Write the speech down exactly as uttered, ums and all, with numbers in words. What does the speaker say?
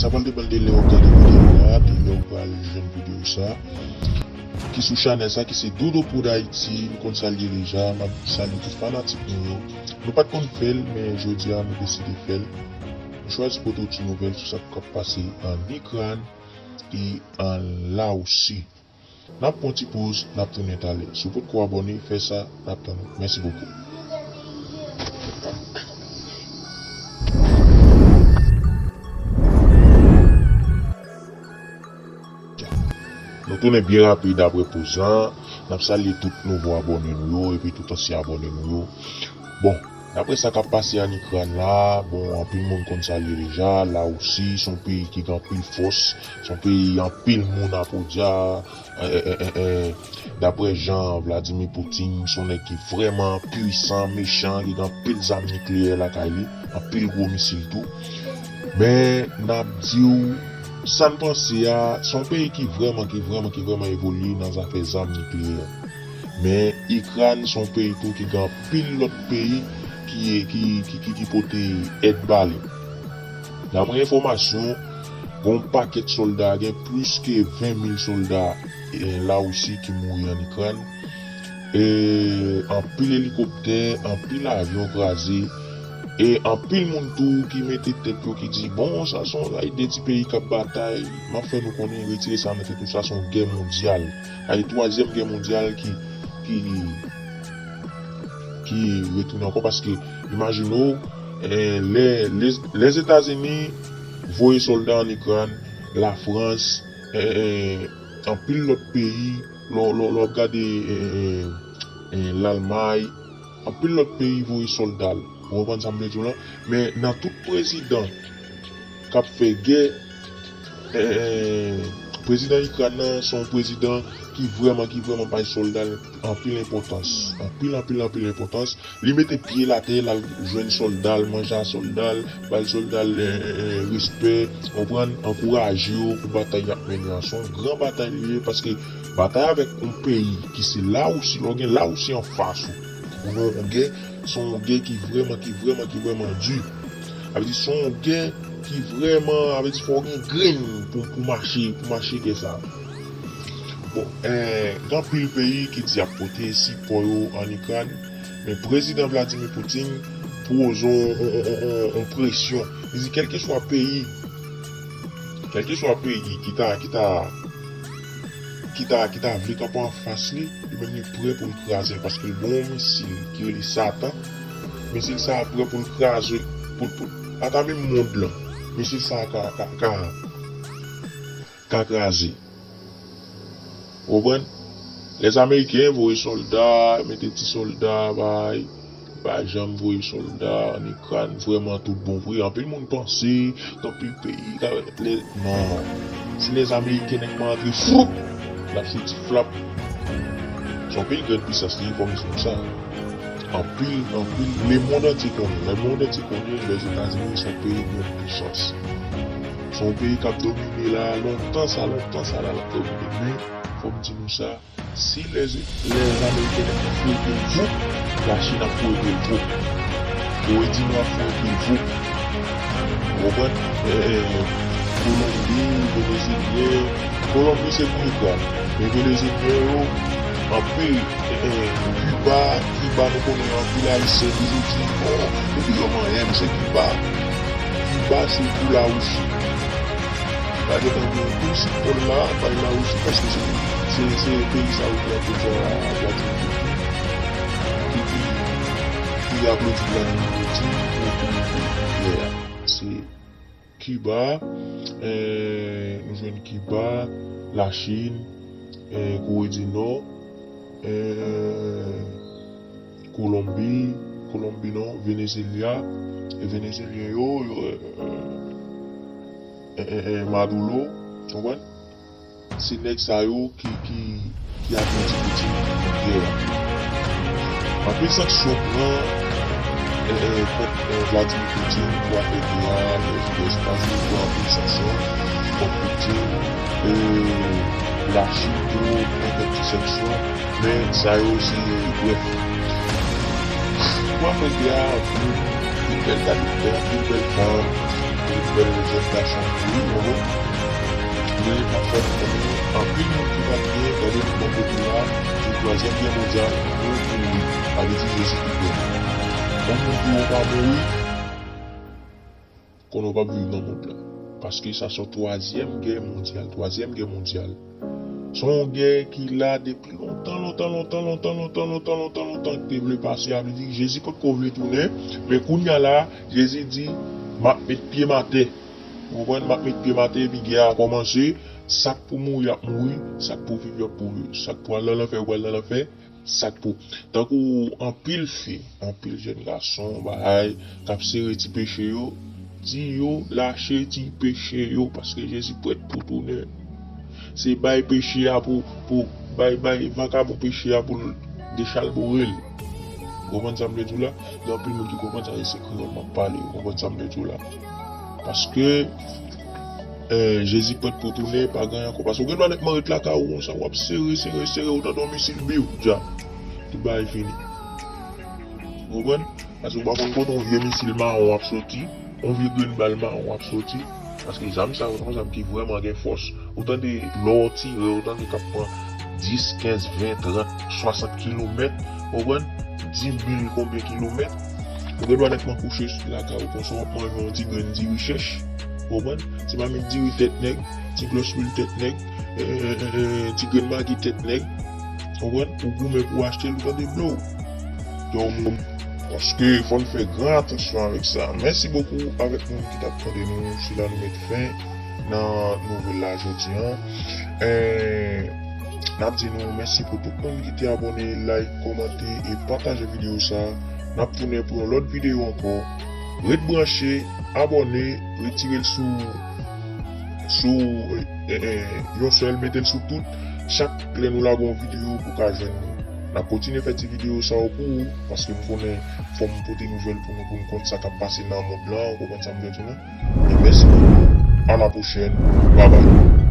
Sa pral depann de lè w ap gade videyo a, de lè w pral jwenn videyo sa. Ki sou chanèl sa, ki se Dodo Prod Haïti, nou konn salye deja, m ap salye tout fanatik nou yo. Nou pa t konn fè l, men jodi a nou deside fè l. Nou chwazi pote w ti nouvèl sou sa k ap pase an Ikran e an Lawousi. N ap pran ti poz, n ap tounen talè. Si w potko abòne, fè sa, n ap tann ou. Mèsi bokou. Nou tounen byen rapid apre poz lan. N ap salye tout nouvo abòne nou yo epi tout ansyen abòne nou yo. Bon, daprè sa k ap pase an Ikran la, bon, anpil moun konn sa l ye deja. Lawousi se yon peyi ki gen anpil fòs, se yon peyi anpil moun apodya. Eh, eh, eh, eh, eh. Daprè jan Vladimir Putin, se yon nèg ki vrèman pwisan, mechan, ki gen anpil zam nikleyè lakay li, anpil gwo misil tou. Men, n ap di w, sa n panse a, se yon peyi ki vrèman, ki vrèman, ki vrèman evolye nan zafè zam nikleyè. Men, Ikran se yon peyi tou ki gen anpil lòt peyi ki, ki, ki, ki, ki pote èd ba li. Daprè enfòmasyon, gen yon pakèt sòlda, gen plis ke ven mil sòlda, eh, Lawousi ki mouri an Ikran. E anpil elikoptè, anpil avyon kraze, e anpil moun tou ki mete tèt yo ki di, bon, sa se yon, ay de ti peyi k ap batay, m ap fè nou konnen, retire sa nan tèt nou, sa se yon gè mondyal. Ay twazyèm gè mondyal ki, ki, ki retounen ankò, paske imajine w, eh, lè, lè, Lèzetazini voye sòlda an Ikran, Lafrans, eh, eh, anpil lòt peyi, lè w, lè w, lè w ap gade, eh, eh, eh, eh, Lalmay, anpil lòt peyi voye sòlda l. Ou konprann sa m vle di w lan? Men nan tout prezidan k ap fè gè, eh, eh, prezidan Ikran nan se yon prezidan ki vrèman, ki vrèman bay sòlda l anpil enpòtans. Anpil, anpil, anpil enpòtans. Li mete pye l atè, l al jwenn sòlda l, manje a sòlda l, bay sòlda l, eh, eh, eh, respè, konprann, ankouraje yo pou batay y ap mennen an. Se yon gran batay li ye, paske batay avèk yon peyi ki se Lawousi, lè w gen Lawousi anfas ou, ou gen yon gè, se yon gè ki vrèman, ki vrèman, ki vrèman di. Sa vle di, se yon gè ki vrèman, sa vle di, fò w gen grenn pou, pou mache, pou mache gè sa. Bon, eh, gen anpil peyi ki di y ap pote sipò yo an Ikran, men prezidan Vladimir Putin poze yon, yon, yon, yon, yon presyon. Li di, kèlkeswa peyi, kèlkeswa peyi ki ta, ki ta, ki ta, ki ta vle kanpe anfas li, li menm li prè pou l kraze l, paske l gen yon misil ki rele Satan. Misil sa a prè pou l kraze, pou, pou, pa ta menm mond lan. Misil sa a ka, ka, ka, ka kraze. Ou konprann? Lèzameyiken voye sòlda, mete ti sòlda, bay, pa janm voye sòlda an Ikran, vrèman tout bon vre. Anpil moun panse, gen anpil peyi, ka, lè, non. Si Lèzameyiken nètman antre, fwoup, l ap soti flap. Se yon peyi grann pisans li ye, fò m di nou sa. Anpil, anpil, lemonn antye konnen. Lemonn antye konnen Lèzetazini se yon peyi grann pisans. Se yon peyi k ap domine la, lontan sa, lontan sa la, l ap domine. Men, fò m di nou sa, si lè, lè Ameriken ap fwete voup, Lachin ap fwete voup. Kore di Nò ap fwete voup. Ou konprann? Eh, eh, Kolonbi, Venezelyen, Kolonbi se pou Ikran. Men Venezelyen yo, anpil, eh, eh, Kiba, Kiba nou konnen anpil Ayisyen toujou di, bon, depi yo manyen m, se Kiba. Kiba se pou Lawousi. Kiba gentan gen tout sipò l la, bay Lawousi, paske se, se, se peyi sa yo ki aplodi a Vladimir Putin. Ki, ki, ki aplodi Vladimir Putin pou, pou, pou gè a. Se Kiba, eh, nou jwenn Kiba, Lachin, eh, Kore di Nò, eh, Kolonbi, Kolonbi non, Venezelya, e Venezelyen yo, yo, eh, eh, eh, eh, Maduro, w konprann? Se nèg sa yo ki, ki, ki aplodi Putin pou gè a. Anpil sanksyon pran, eh, eh, kont, eh, Vladimir Putin pou afè gè a, Lèzetazini pran anpil sanksyon kont Putin, eh, Lachin tou pran kèk ti sanksyon, men sa yo se brèf. Pou afè gè a, anpil, anpil bèl gade, anpil bèl fanm, Bèl jèn gason mouri, w konprann? Men pafwa nou konnen anpil moun ki pa t gen, gade nou bò kote la, se twazyèm gè mondyal, nou mouri. Sa vle di Jezi ki prè. Yon moun ki pa mouri, konnen w p ap viv nan mond lan. Paske sa se yon twazyèm gè mondyal, twazyèm gè mondyal. Se yon gè ki la depi lontan, lontan, lontan, ki te vle pase. Sa vle di Jezi potko vle tounen, men kounye a la, Jezi di, "M ap met pye m atè." Ou konprann? "M ap met pye m atè," epi gè a kòmanse. Sa k pou mouri ap mouri, sa k pou viv ap pou viv, sa k pou al nan lanfè yo pral nan lanfè, sa k pou. Tankou anpil fi, anpil jèn gason, bagay, k ap sere ti peche yo, di yo lache ti peche yo, paske Jezi prèt pou tounen. Se bay peche a pou, pou bay, bay vakabon peche a pou l dechalbore l. Ou konprann sa m vle di w la? Gen anpil moun ki konprann sa, e se kreyòl m ap pale, ou konprann sa m vle di w la? Paske, eh, Jezi prèt pou tounen, pa gen ankò. Paske ou gen dwa nèk mare lakay ou konsa, w ap sere, sere, sere, ou tande yon misil, biw, dja. Tout bagay fini. Ou konprann? Paske ou pa konn kote yon vye misil mawon ap soti, yon vye grenn bal mawon ap soti. Paske zam sa yo se yon zam ki vrèman gen fòs. Ou tande lè w tire, ou tande k ap pran dis, kenz, ven, trant, swasant kilomèt, ou konprann? Dis mil konbyen kilomèt. Ou gen dwa nèkman kouche lakay ou konsa, w ap manje yon ti grenn diri chèch, ou konprann? Ti mamit diri tèt nèg, ti glòs lwil tèt nèg, eh, eh, eh, eh, ti grenn magi tèt nèg, ou konprann? Ou goumen pou w achte l, ou tande blo. Donk, paske fò n fè gran atansyon avèk sa. Mèsi bokou avèk moun ki t ap tande nou. Se la nou met fen nan nouvèl la jodi an. Eh, n ap di nou mèsi pou tout moun ki te abòne, like, kòmante e pataje videyo sa. N ap tounen pou yon lòt videyo ankò. Ret branche, abòne, retire l sou, sou, eh, eh, yon sèl, mete l sou tout. Chak lè nou lage yon videyo, pou ka jwenn nou. N ap kontinye fè ti videyo sa yo pou ou, paske m konnen fò m pote nouvèl pou nou, pou n konn sa k ap pase nan mond lan, ou konprann sa m vle di w la? E mèsi bokou. A la pwochèn. Babay.